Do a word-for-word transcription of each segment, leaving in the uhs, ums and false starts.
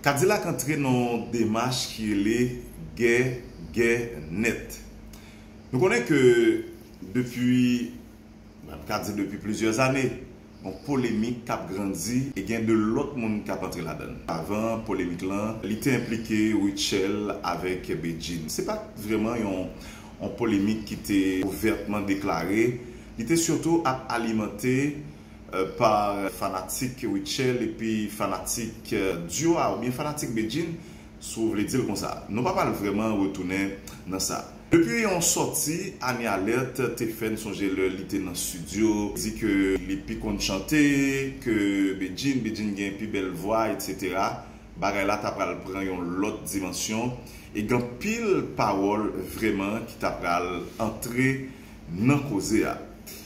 Kadilak antre nan yon demach ki rele gè, gè nèt. Nou konnen ke depi, m ka di depi plizyè zane, yon polemik k ap grandi e gen de lòt moun k ap antre ladan l. Avan polemik lan, li te enplike Rutshelle avèk Bedjine. Se pa t vrèman yon, yon polemik ki te ouvètman deklare. Li te sitou ap alimante pa fanatik Rutshelle epi fanatik duo a oubyen fanatik Bedjine, si w vle di l konsa. Nou pa pral vrèman retounen nan sa. Depi yon sòti Annie Alerte te fè, n sonje lè li te nan estidyo, di ke li pi konn chante ke Bedjine, Bedjine gen pi bèl vwa, etsetera. Bagay la ta pral pran yon lòt dimansyon e gen anpil pawòl vrèman ki ta pral antre nan koze a.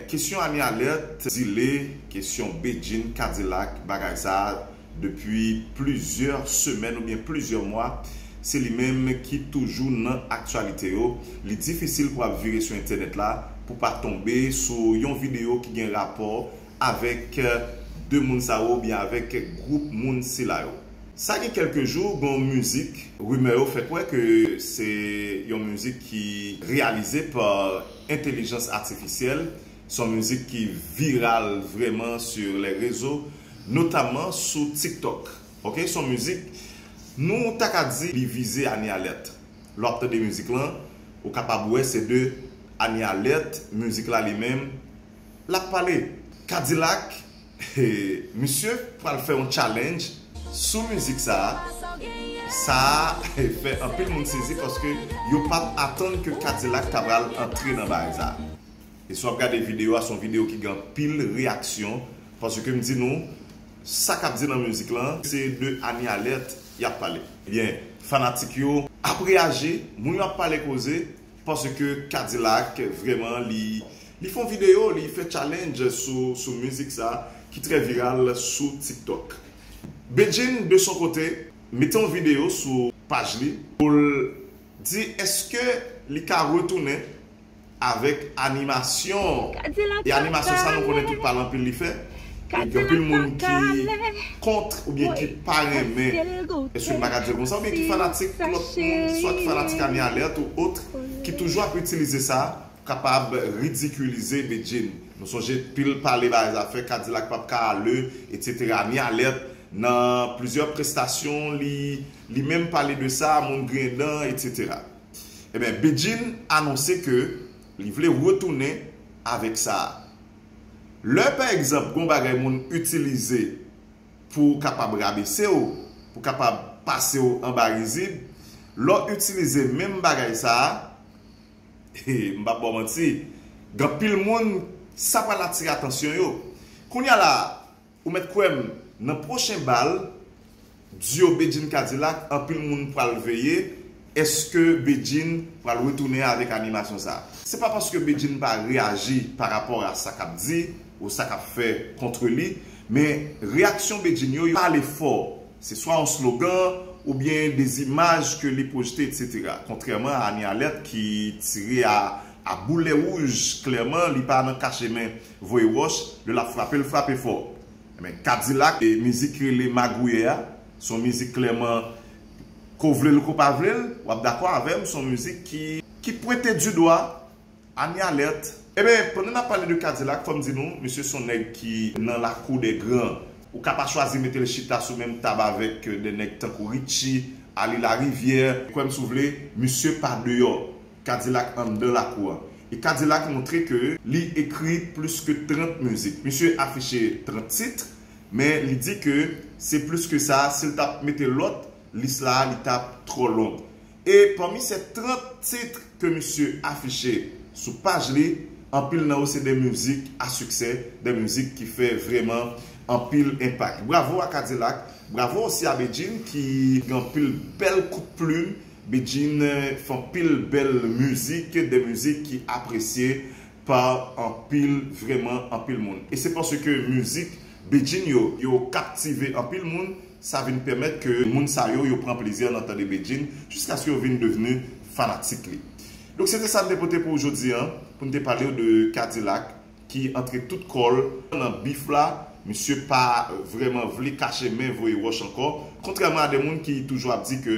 Kesyon Annie Alerte, Zile, kesyon Bedjine, Kadilak, bagay sa a depi plizyè semèn oubyen plizyè mwa, se li menm ki toujou nan aktyalite yo. Li difisil pou ap vire sou entènèt la pou pa tonbe sou yon videyo ki gen rapò avèk de moun sa yo oubyen avèk gwoup moun sila yo. Sa gen kèlke jou, gen yon mizik, rimè yo fè kwè ke se yon mizik ki reyalize pa entèlijans atifisyèl, se yon mizik ki viral vrèman sur les réseaux, notamman sou TikTok. Ok, se yon mizik, nou ta ka di li vize Annie Alerte. Lè w ap tande mizik lan, ou kapab wè se de Annie Alerte, mizik la li menm, l ap pale. Kadilak, misye pral fè yon challenge sou mizik sa a. Sa a fè anpil moun sezi paske yo pa t atann ke Kadilak ta pral antre nan bagay sa a. E si w ap gade videyo a, se yon videyo ki gen anpil reyaksyon, paske m di nou, sa k ap di nan mizik lan, se de Annie Alerte y ap pale. Ebyen, fanatik yo ap reyaji, moun yo ap pale koze, paske Kadilak, vrèman, li, li fè yon videyo, li fè challenge sou, sou mizik sa, ki trè viral sou TikTok. Bedjine, de son kote, mete yon videyo sou paj li pou l di èske li ka retounen avèk animasyon. E animasyon sa, nou konnen tout pale anpil li fè. E gen anpil moun ki kont oubyen ki pa renmen, èske m pa ka di l konsa, oubyen ki fanatik lòt moun, swa ki fanatik Annie Alerte ou ot, ki toujou ap itilize sa, kapab ridikilize Bedjine. Nou sonje pil pale bagay zafè Kadilak p ap ka ale, etsetera. Annie Alerte, nan plizyè prestasyon, li, li menm pale de sa, moun griyen dan, etsetera. Ebyen, Bedjine anonse ke li vle retounen avèk sa a. Lè, pa egzanp, gon bagay moun itilize pou kapab rabese w, pou kapab pase w anba rizib, lè w itilize menm bagay sa a, m p ap ba w manti, gen anpil moun, sa pral atire atansyon yo. Kounye a la, ou mèt kwè m, nan pwochen bal, duo Bedjine Kadilak, anpil moun pral veye, èske Bedjine pral retounen avèk animasyon sa a. Se pa paske Bedjine pa reyaji pa rapò a sa k ap di ou sa k ap fè kont li, men reyaksyon Bedjine yo, yo pale fò. Se swa yon slogan oubyen de zimaj ke li pwojte, etsetera. Kontrèman a Annie Alerte ki tire a, a boulè wouj, klèman, li pa nan kache men voye wòch, lè l ap frape, l frape fò. Men Kadilak, e mizik ki rele Magouyè a, se yon mizik klèman, ke w vle l, ke w pa vle l, w ap dakò avè m, se yon mizik ki, ki pwente di dwa Annie Alerte. Ebyen, pandan n ap pale de Kadilak, fò m di nou, misye se yon nèg ki nan lakou dè gran. Ou ka pa chwazi mete l chita sou menm tab avèk de nèg tankou Richie, Ali Larivière, kwè m si w vle, misye pa deyò. Kadilak anndan lakou a. E Kadilak montre ke li ekri plis ke trant mizik. Misye afiche trant tit, men li di ke se plis ke sa, si l t ap mete lòt, lis la a, li t ap twò long. E pami se trant tit ke misye afiche sou paj li, anpil nan yo se de mizik a siksè, de mizik ki fè vrèman anpil enpak. Bravo a Kadilak, bravo osi a Bedjine ki gen anpil bèl kout plim. Bedjine fè anpil bèl mizik, de mizik ki apresye pa anpil, vrèman anpil moun. E se paske mizik Bedjine yo, yo kaptive anpil moun, sa vin pèmèt ke moun sa yo, yo pran plezi nan tande Bedjine, jiskaske yo vin devni fanatik li. Donk, se te sa n te pote pou w jodi a, pou n te pale w de Kadilak, ki antre tout kò l nan bif la, Misye pa vrèman vle kache men voye wòch ankò, kontrèman a de moun ki toujou ap di ke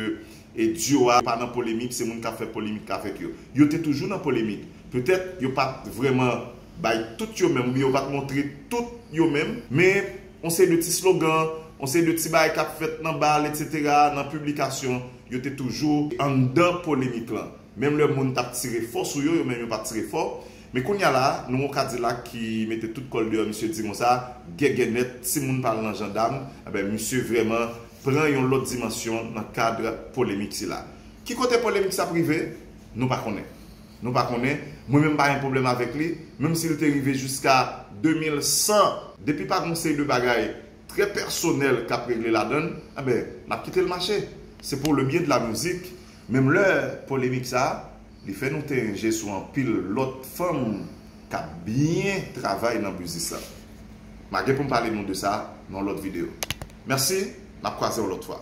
e duo a pa nan polemik, se moun k ap fè polemik avèk yo. Yo te toujou nan polemik. Petèt yo pa t vrèman bay tout yo menm, oubyen yo pa t montre tout yo menm, men on seri de ti slogan, on seri de ti bagay k ap fèt nan bal, etsetera, nan piblikasyon, yo te toujou anndan polemik lan. Menm lè moun t ap tire fò sou yo, yo menm yo pa t tire fò. Men kounye a la, nou gon Kadilak ki mete tout kò l deyò, misye di konsa, gègènèt, timoun pa al nan jandam, enben, misye vrèman pran yon lòt dimansyon nan kad polemik sila. Ki kote polemik sa ap rive? Nou pa konnen. Nou pa konnen. Mwen menm pa gen pwoblèm avèk li, menm si l te rive jiska de mil san, depi pa gon seri de bagay trè pèsonèl k ap regle ladan l, enben, n ap kite l mache. Se pour le bien de la musique. Menm lè polemik sa, li fè nou tenyen je sou anpil lòt fanm k ap byen travay nan biznis la. M a gen pou m pale nou de sa nan yon lòt videyo. Mèsi, n ap kwaze yon lòt fwa.